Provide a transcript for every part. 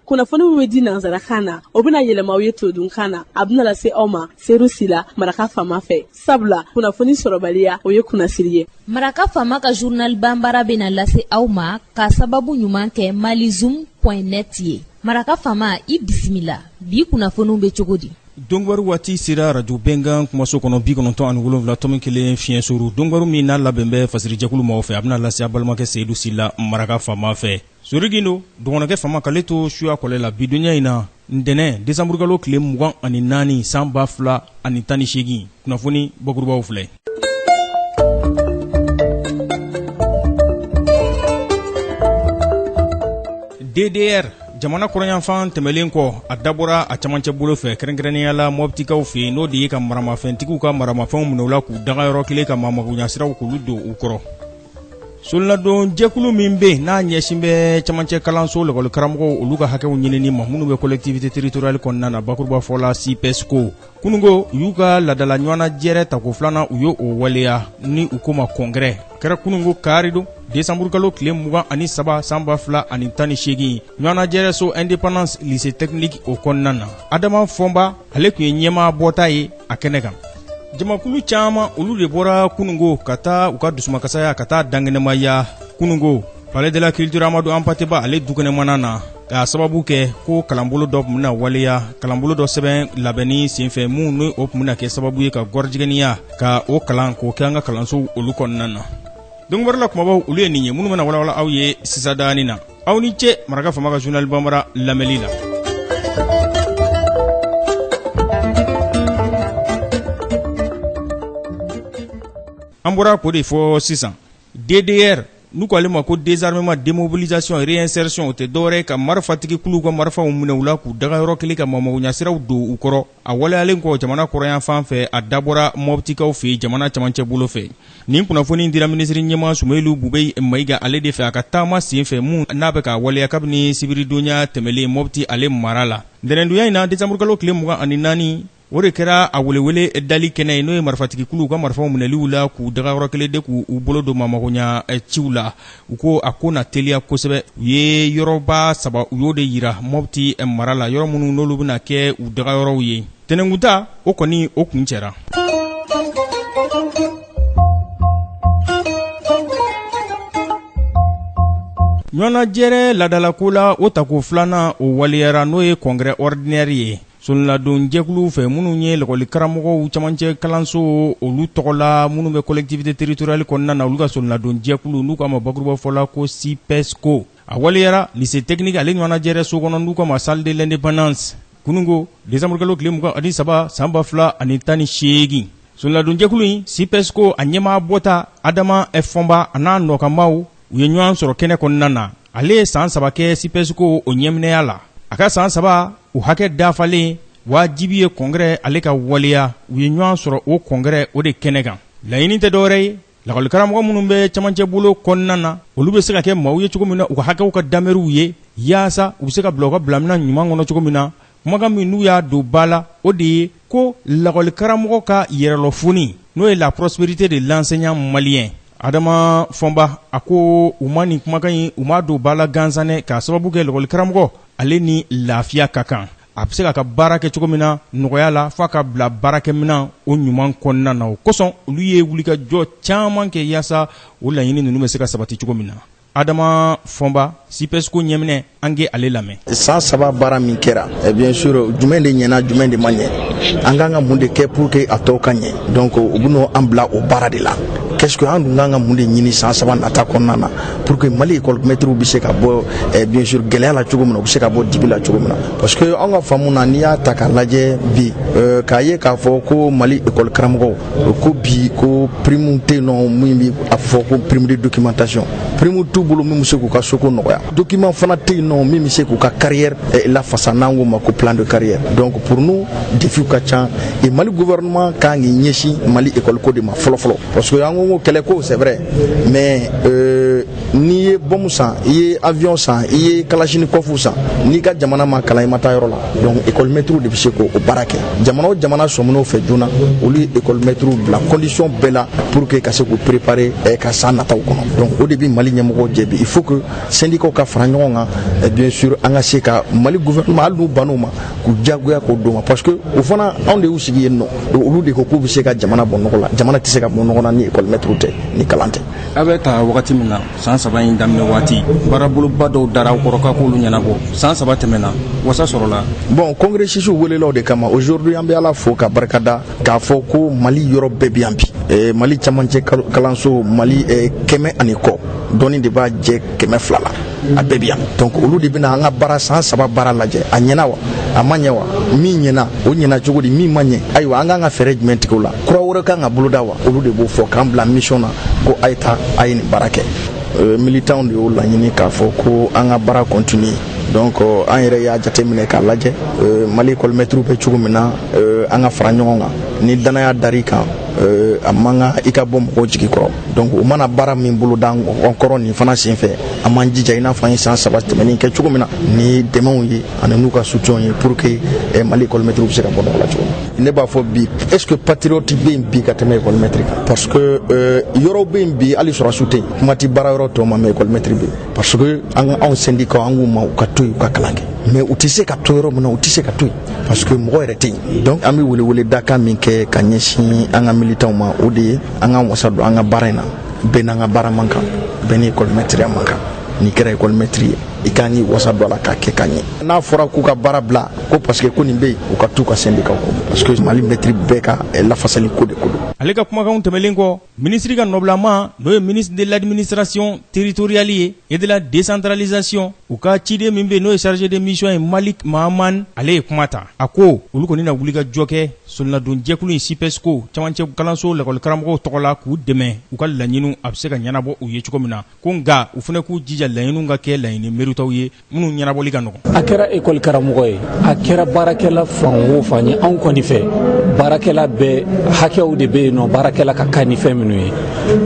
Kunnafoni min bɛ di nansarakan na, o bɛna yɛlɛma aw ye todunkan na. A bɛna lase aw ma Seru Sila, Maraka Faama fɛ, sabula kunnafoni sɔrɔbaliya, o ye kunnasiri ye. Maraka Faama ka journal banbara bɛna lase aw ma ka sababu ɲuman kɛ malizoom.net ye. Maraka Faama, i bisimila. Bi kunnafoniw bɛ cogo di? Donkibaru waati sera Radio Bɛnkan kumaso kɔnɔ, 97.1 fiɲɛ suru. Donkibaru min n'a labɛn bɛ fasirijɛkulu maaw fɛ, a bɛna lase a balimakɛ Seyidu Sila, Maraka Faama fɛ. Sori Gindo dɔgɔnɔkɛ Fama k'ale to suya kɔlɛ la bidonya in na, ntɛnɛn desanburukalo tile 24 san 2018, kunnafoni bakurubaw filɛ. DDR jamana kɔrɔnyanfan tɛmɛlen kɔ, a dabɔra a camancɛ bolo fɛ, kɛrɛnkɛrɛnnenya la Mɔptikaw fɛ yen, n'o de ye ka maramafɛntigiw ka maramafɛnw minɛ u la k'u daga yɔrɔ kelen, ka maamagoɲasiraw k'olu don u kɔrɔ. Soladon jɛkulu min bɛ n'a ɲɛsin bɛ camancɛ kalanso lakɔlikaramɔgɔw, olu ka hakɛw ɲinini ma, minnu bɛ collectivité territoriale kɔnɔna na, bakuruba fɔ la CIPESCO, kunungo u y'u ka ladala ɲɔgɔnnajɛrɛ tako filanan, u ye o waleya ni u ko ma congrès. A kɛra kunungo karidon desanburukalo tile 23 san 2018, ɲɔgɔnnajɛrɛ so Indépendance lycée technique o kɔnɔna na. Adama Fɔnba, ale tun ye ɲɛmaa bɔta ye a kɛnɛ kan. Jamakulu caman, olu de bɔra kunungo ka taa u ka dusumakasaya ka taa dankɛnɛmaya kunungo Palais de la Culture Amadu Anpate Ba ale dukɛnɛmana na, k'a sababu kɛ ko kalanbolo dɔ tun bɛna waleya, kalanbolo dɔ sɛbɛn labɛnni senfɛ, mun ni o tun bɛna kɛ sababu ye ka gɔrɔjigɛniya ka o kalan k'o kɛ an ka kalansow olu kɔnɔna na. Donkibaru la kumabaw, olu ye nin ye minnu bɛna walawala aw ye sisan daani na. Aw ni ce Maraka Faama ka journal banbara lamɛnli la. An bɔra k'o de fɔ sisan. DDR, n'u ko ale ma ko désarmement, démobilisation, réinsertion, o tɛ dɔwɛrɛ ye ka marifatigi kuluw ka marifaw minɛ u la k'u daga yɔrɔ kelen, ka mamagoɲasiraw don u kɔrɔ. A waleyalen kɔ jamana kɔrɔnyanfan fɛ, a dabɔra Mɔptikaw fɛ jamana camancɛ bolo fɛ. Nin kunnafoni dira minisiri ɲɛmaa Sumeyilu Bubɛyi Mayiga ale de fɛ a ka taama sen fɛ, mun n'a bɛ ka waleya kabini sibiridonya tɛmɛlen Mɔpti ale mara la. Ntɛnɛndonya in na, desanburukalo tile 24, o de kɛra a welewele dali kɛnɛ ye, n'o ye marifatigikuluw ka marifaw minɛliw la k'u daga yɔrɔ kelen de, k'u bolo don mamagoɲa ciw la. U ko a ko na teliya kosɛbɛ. U ye yɔrɔba saba, u y'o de yira Mɔpti mara la, yɔrɔ minnu n'olu bɛna kɛ u daga yɔrɔw ye. Tɛnɛnkunta o kɔni, o kuncɛra. Ɲɔgɔnnajɛrɛ ladalako la, o tako filanan, o waleyara, n'o ye congrès ordinaire ye soladon jɛkuluw fɛ, minnu ye lakɔlikaramɔgɔw camancɛ kalanso olu tɔgɔ la, minnu bɛ collectivité territoriale kɔnɔna na, olu ka soladon jɛkulu, n'u k'a ma bakurubafɔ la ko CIPESCO. A waleyara lycée technique ale ɲɔgɔnnajɛrɛ so kɔnɔ, n'u k'a ma salle de l'Indépendance, kunungo décembre tile 23 san 2018. Soladonjɛkulu in CIPESCO, a ɲɛmaa bɔta Adama Fɔnba, a n'a nɔkanmaw, u ye ɲɔgɔn sɔrɔ kɛnɛ kɔnɔna na. Ale ye san 3 kɛ CIPESCO o ɲɛminɛya la. A ka san 3 o hakɛ dafalen, wajibi ye congrès ale ka waleya. U ye ɲɔgɔn sɔrɔ o congrès o de kɛnɛ kan. Laɲini tɛ dɔwɛrɛ ye, lakɔlikaramɔgɔ minnu bɛ camancɛ bolo kɔnɔna na, olu bɛ se ka kɛ maaw ye cogo min na u ka hakɛw ka dameriw ye, yaasa u bɛ se ka bila u ka bilamina ɲuman kɔnɔ cogo min na. Kumakan min n'u y'a don ba la, o de ye ko lakɔlikaramɔgɔ ka yɛrɛlɔfoni, n'o ye la prospérité de l'enseignant malien. Adama Fɔnba, a ko u ma nin kumakan in, u m'a don ba la gansan dɛ, k'a sababu kɛ lakɔlikaramɔgɔ ale ni lafiya ka kan, a bɛ se k'a ka baara kɛ cogo min na nɔgɔya la, f'a ka bila baarakɛminɛn o ɲuman kɔnɔna na. O kosɔn olu ye wulikajɔ caman kɛ yaasa o laɲini ninnu bɛ se ka sabati cogo min na. Adama Fɔnba, CIPESCO ɲɛminɛ, an k'ale ale lamɛn. San 3 baara min kɛra, bien sûr, jumɛn de ɲɛna, jumɛn de ma ɲɛ, an kan ka mun de kɛ pour que a tɔw ka ɲɛ? Donc u bɛn'o an bila o baara de la. Qu'est-ce que an dun kan ka mun de ɲini san 3 nata kɔnɔna na pour que Mali école maîtres bɛ se ka bɔ, bien sûr, gɛlɛya la cogo min na, u bɛ se ka bɔ dibi la cogo min na? Parce que an ka faamu na, n'i y'a ta k'a lajɛ bi, k'a ye k'a fɔ ko Mali école karamɔgɔw ko bi ko prime tɛ yen nɔ, min bɛ a fɔ ko prime de documentation, prime t'u bolo min bɛ se k'u ka soko nɔgɔya, document fana tɛ yen nɔ min bɛ se k'u ka carrière lafasa, n'an k'o ma ko plan de carrière. Donc pour nous, défi ka ca et Mali gouvernement kan k'i ɲɛsin Mali école ko de ma fɔlɔ fɔlɔ, parce que an ko kɛlɛ ko, c'est vrai, mais N'i ye bɔmu san, i ye avion san, i ye kalachnikov san, n'i ka jamana ma kalan, i ma taa yɔrɔ la. Donc école maître de bɛ se k'o baara kɛ. Jamana o jamana sɔmin'o fɛ joona, olu ye école maître bila condition bɛɛ la pour que ka se k'u préparer ka san nataw kɔnɔ. Donc o de bɛ Mali ɲɛmɔgɔw jɛ bi. Il faut que syndicats ka fara ɲɔgɔn kan, bien sûr, an ka se ka Mali gouvernement, hali n'u bann'o ma, k'u diyagoya k'o d'o ma, parce que o fana, anw de y'u sigi yen nɔ. Olu de ko k'u bɛ se ka jamana bɔ nɔgɔ la. Jamana tɛ se ka bɔ nɔgɔ la ni école maître tɛ, ni kalan tɛ. A bɛ ta wagati min na, san 3 in daminɛ waati, baaraboloba dɔw dara aw kɔrɔ k'a k'olu ɲɛnabɔ. San 3 tɛmɛna, wasa sɔrɔla? Bon, congressistes welelaw de kama. Aujourd'hui, an bɛ Ala fo ka barikada k'a fɔ ko Mali yɔrɔ bɛɛ bɛ yan bi. Mali camancɛ kalanso, Mali 100 ani kɔ dɔɔni de b'a jɛ 200 la, a bɛɛ bɛ yan. Donc olu de bɛna an ka baara, san 3 baara lajɛ, a ɲɛna wa, a ma ɲɛ wa, min ɲɛna, o ɲɛna cogo di, min ma ɲɛ, ayiwa, an kan ka fɛɛrɛ jumɛn tigɛ o la, kura wɛrɛ kan ka boloda wa. Olu de b'o fɔ k'an bila mission na ko a ye taa, a ye nin baara kɛ. Militants de y'o laɲini k'a fɔ ko an ka baara continuer. Donc an yɛrɛ y'a jateminɛ k'a lajɛ, Mali école maître bɛ cogo min na, an ka fara ɲɔgɔn kan. Ni danaya dar'i kan, a man kan i ka bɔ mɔgɔw jigi kɔrɔ. Donc u mana baara min bolo da an kɔrɔ nin fana senfɛ, an b'an jija i n'a fɔ an ye san 3 tɛmɛnen kɛ cogo min na, ni dɛmɛw ye ani n'u ka soutien ye, pour que Mali école maître bɛ se ka bɔ nɔgɔ la cogo min. Ne b'a fɔ bi, est ce que patriote bɛ yen bi ka tɛmɛ école maître kan? Parce que yɔrɔw bɛ yen bi, hali sɔrɔsiw tɛ yen, kuma tɛ baara yɔrɔ tɔw ma, mais école maître bɛ yen, parce que an anw syndicat, an k'u ma u ka to yen, u ka kalan kɛ, mais u tɛ se ka to yɔrɔ min na, u tɛ se ka to yen, parce que mɔgɔ yɛrɛ tɛ yen. Donc an bɛ welewele dakan min kɛ ka ɲɛsin an ka militants ma, o de ye an ka wasa don an ka baara in na. Bɛɛ n'an ka baara man kan, bɛɛ ni école maître man kan. N'i kɛra école maître ye, i kan k'i wasa don a la k'a kɛ ka ɲɛ. N'a fɔra k'u ka baara bila ko parce que ko nin bɛ yen, u ka t'u ka syndicat kɔ, parce que Mali maître bɛɛ ka lafasali ko de ko don. Ale ka kumakanw tɛmɛlen kɔ, minisiri ka nɔbilama, n'o ye ministre de l'Administration territoriale ye et de la Décentralisation, u ka ciden min bɛ yen, n'o ye chargé de mission ye, Malik Mahaman, ale ye kuma ta. A ko olu kɔni na wuli ka jɔ kɛ solinadon jɛkulu in SYPESCO, camancɛ kalanso lakɔli karamɔgɔw tɔgɔ la, k'u dɛmɛ u ka laɲiniw a bɛ se ka ɲɛnabɔ u ye cogo min na. Ko nka u fana k'u jija laɲiniw ka kɛ laɲini meritaw ye minnu ɲɛnabɔli ka nɔgɔn. A kɛra ekɔli karamɔgɔ ye, a kɛra baarakɛla fan o fan ye, anw kɔni fɛ, baarakɛla bɛɛ hakɛw de bɛ yen nɔ, baarakɛla ka kan ni fɛn minnu ye.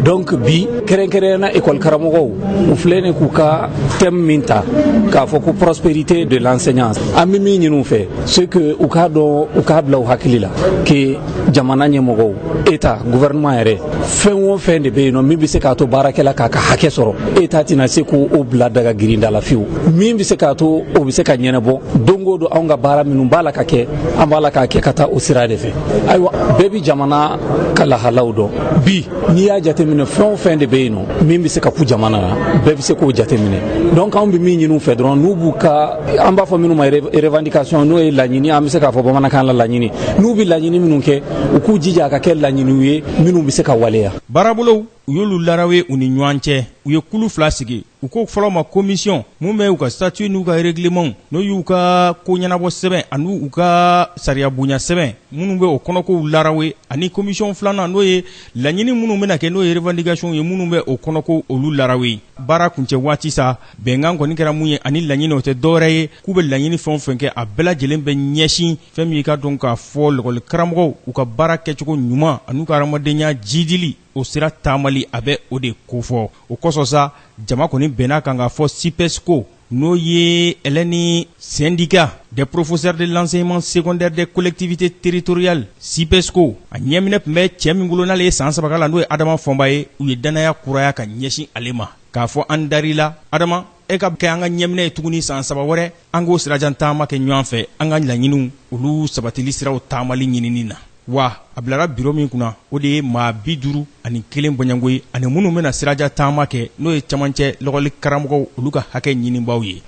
Donc bi, kɛrɛnkɛrɛnnenya ekɔli karamɔgɔw, u filɛ nin k'u ka thème min ta k'a fɔ ko prospérité de l'enseignant, an bɛ min ɲini u fɛ, c'est que u k'a dɔn, u k'a bila u hakili la que jamana ɲɛmɔgɔw, état, gouvernement yɛrɛ, fɛn o fɛn de bɛ yen nɔ min bɛ se k'a to baarakɛla k'a ka hakɛ sɔrɔ, état tɛna se k'o bila daga girinda la fiyewu. Min bɛ se k'a to o bɛ se ka ɲɛnabɔ, don o don, anw ka baara minnu b'a la ka kɛ, an b'a la k'a kɛ ka taa o sira de fɛ. Ayiwa, bɛɛ bi jamana ka lahalaw dɔn bi. N'i y'a jateminɛ, fɛn o fɛn de bɛ yen nɔ min bɛ se ka ku jamana na, bɛɛ bɛ se k'o jateminɛ. Donc anw bɛ min ɲini u fɛ dɔrɔn, n'u b'u ka, an b'a fɔ minnu ma revendication, n'o ye laɲini, an bɛ se k'a fɔ bamanankan la laɲini, n'u bɛ laɲini minnu kɛ, u k'u jija a ka kɛ laɲiniw ye minnu bɛ se ka waleya. Baarabolow, u y'olu larawe u ni ɲɔgɔn cɛ. U ye kulu fila sigi, u ko fɔlɔ ma commission, mun bɛ u ka statut n'u ka règlement, n'o y'u ka ko ɲɛnabɔ sɛbɛn ani u ka sariya bonya sɛbɛn minnu bɛ o kɔnɔkow larawe, ani commission filanan, n'o ye laɲini minnu bɛna kɛ, n'o ye revendication ye, minnu bɛ o kɔnɔko olu larawe. Baara kuncɛ waati sa, bɛnkan kɔni kɛra mun ye ani laɲini, o tɛ dɔwɛrɛ ye k'u bɛ laɲini fɛn o fɛn kɛ, a bɛɛ lajɛlen bɛ ɲɛsin fɛn min ka dɔn k'a fɔ lakɔli karamɔgɔw u ka baara kɛcogo ɲuman ani u ka hadamadenya jidili, o sira taamali, a bɛ o de kofɔ. O kosɔn sa, jama kɔni bɛnna kan k'a fɔ SYPESCO, n'o ye ni Syndicat des professeurs de l'enseignement secondaire des collectivités territoriales, SYPESCO, a ɲɛminɛ tun bɛ cɛ min bolo n'ale ye san 3 la, n'o ye Adama Fɔnba ye, u ye danaya kuraya ka ɲɛsin ale ma k'a fɔ an dar'i la, Adama, e ka kɛ an ka ɲɛminɛ ye tuguni san 3 wɛrɛ, an k'o sirajan taama kɛ ɲɔgɔn fɛ an ka laɲiniw olu sabatili siraw taamali ɲinini na. Wa a bilara biro min kunna, o de ye maa 51 bɔɲɔgɔnko ye, ani minnu bɛna siraja taama kɛ, n'o ye camancɛ lɔgɔli karamɔgɔw olu ka hakɛ ɲinibaw ye.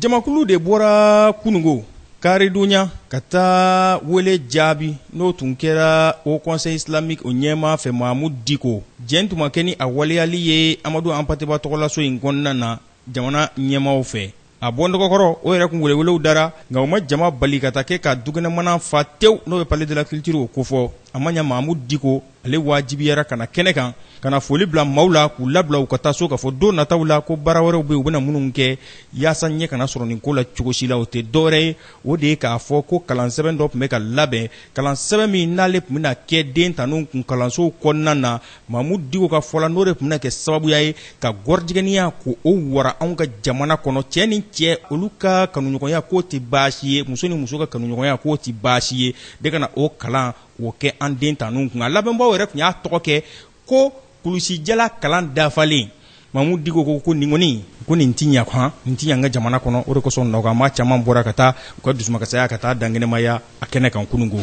Jamakulu de bɔra kunungo karidonya ka taa wele jaabi n'o tun kɛra Haut Conseil islamique o ɲɛmaa fɛ, Mahamudu Diko. Jɛn tun ma kɛ ni a waleyali ye Amadu Anpate Ba tɔgɔlaso in kɔnɔna na jamana ɲɛmaaw fɛ. A bɔ dɔgɔkɔrɔ o yɛrɛ kun welewelew dara, nka o ma jama bali ka taa kɛ ka dukɛnɛmana fa tewu, n'o ye Palais de la Culture o kofɔ. A ma ɲa Mahamudu Diko Ale wajibiyara ka na kɛnɛ kan ka na foli bila maaw la, k'u labila u ka taa so, k'a fɔ don nataw la ko baara wɛrɛw bɛ yen u bɛna minnu kɛ yaasa ɲɛ kana sɔrɔ nin ko la cogo si la. O tɛ dɔwɛrɛ ye, o de ye k'a fɔ ko kalansɛbɛn dɔ tun bɛ ka labɛn, kalansɛbɛn min n'ale tun bɛna kɛ den tanniw kun kalansow kɔnɔna na. Mamudu Diko ka fɔ la, n'o de tun bɛna kɛ sababuya ye ka gɔrɔjigɛniya ko o wara anw ka jamana kɔnɔ. Cɛ ni cɛ olu ka kanuɲɔgɔnya k'o tɛ baasi ye, muso ni muso ka kanuɲɔgɔnya k'o tɛ baasi ye, de ka na o kalan k'o kɛ an den tanniw kun. A labɛnbaw yɛrɛ tun y'a tɔgɔ kɛ ko kulusijala kalan dafalen. Mamudu Diko ko ko nin kɔni, ko nin ti ɲa kan, nin ti ɲa an ka jamana kɔnɔ. O de kosɔn nɔgɔma caman bɔra ka taa u ka dusumakasaya ka taa dankɛnɛmaya a kɛnɛ kan kununko.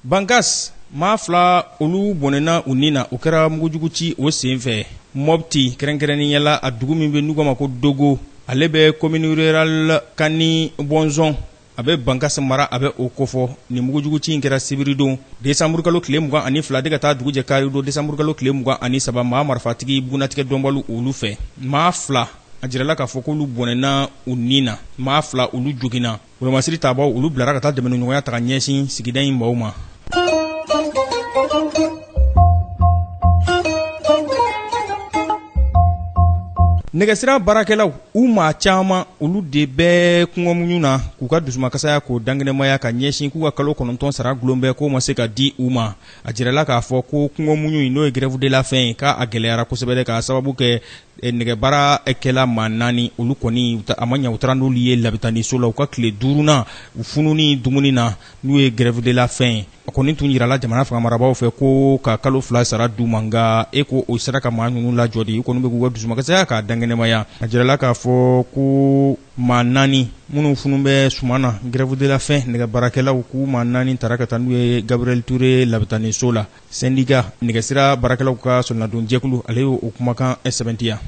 Bankas maa 2 olu bɔnɛna u ni na, o kɛra mugujugu ci o senfɛ Mɔpti, kɛrɛnkɛrɛnnenya la a dugu min bɛ n'u k'a ma ko Dogo, ale bɛ commune rurale Kani Bɔnzɔn, a bɛ Bankas mara, a bɛ o kofɔ. Nin mugujugu ci in kɛra sibiridon desanburukalo tile 22 de ka taa dugujɛ karidon desanburukalo tile 23, maa marifatigi bugunnatigɛ dɔnbaliw olu fɛ. Maa 2 a jirala k'a fɔ k'olu bɔnɛna u ni na, maa 2 olu joginna. Wolomasiri tabaw olu bilara ka taa dɛmɛɲɔgɔnya ta ka ɲɛsin sigida in maaw ma. Nɛgɛsira baarakɛlaw u maa caman olu de bɛ kɔngɔmuɲu na k'u ka dusumakasaya k'o dankɛnɛmaya ka ɲɛsin k'u ka kalo 9 sara gulon bɛ k'o ma se ka di u ma. A jirala k'a fɔ ko kɔngɔmuɲu in, n'o ye grève de la faim ye, k'a gɛlɛyara kosɛbɛ dɛ, k'a sababu kɛ nɛgɛbaarakɛla maa 4 olu kɔni a ma ɲɛ, u taara n'olu ye labitaniso la u ka tile 5nan u fununi dumuni na, n'u ye grève de la faim ye. A kɔni tun jirala jamana fanga marabaaw fɛ ko ka kalo 2 sara d'u ma, nka e ko o sera ka maa ninnu lajɔ de. U kɔni bɛ k'u ka dusumakasaya k'a dankɛnɛmaya. A jirala k'a fɔ ko maa 4 minnu funu bɛ suman na grève de la faim nɛgɛbaarakɛlaw, k'u maa 4 taara ka taa n'u ye Gabriel Touré labitaniso la. Syndicat nɛgɛsira baarakɛlaw ka soladon jɛkulu ale y'o kumakan sɛbɛntiya.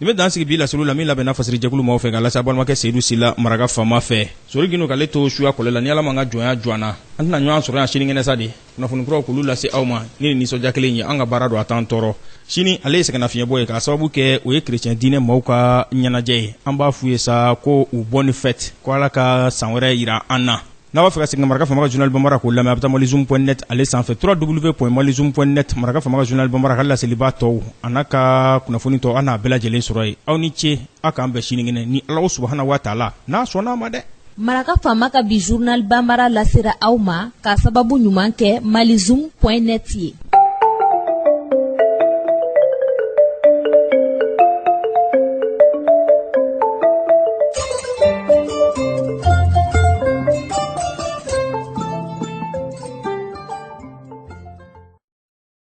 Nin bɛ dan sigi bi laseliw la min labɛnna fasiri jɛkulu maaw fɛ ka lase balimakɛ Seyidu Sila maraka faama fɛ. Sori Gindo k'ale to suya kɔlɛ la, ni Ala m'an ka jɔnya jɔ an na, an tɛna ɲɔgɔn sɔrɔ yan sinikɛnɛ sa de. Kunnafoni kuraw k'olu lase aw ma ni nin nisɔndiya kelen ye. An ka baara don, a t'an tɔɔrɔ. Sini ale ye sɛgɛnnafiɲɛbɔ ye k'a sababu kɛ o ye kerecɛn diinɛ maaw ka ɲɛnajɛ ye. An b'a f'u ye sa ko u bonne fête, ko Ala ka san wɛrɛ yira an na. N'a b'a fɛ ka segin Maraka Faama ka journal bambara k'o lamɛn, a bɛ taa malizoom.net ale sanfɛ, www.malizoom.net. Maraka Faama ka journal bambara ka laseliba tɔw a n'a ka kunnafoni tɔw, an n'a bɛɛ lajɛlen sɔrɔ yen. Aw ni ce, aw k'an bɛn sinikɛnɛ ni Ala subahana wa taala n'a sɔnna a ma dɛ. Maraka Faama ka bi journal bambara lasera aw ma k'a sababu ɲuman kɛ malizoom.net ye.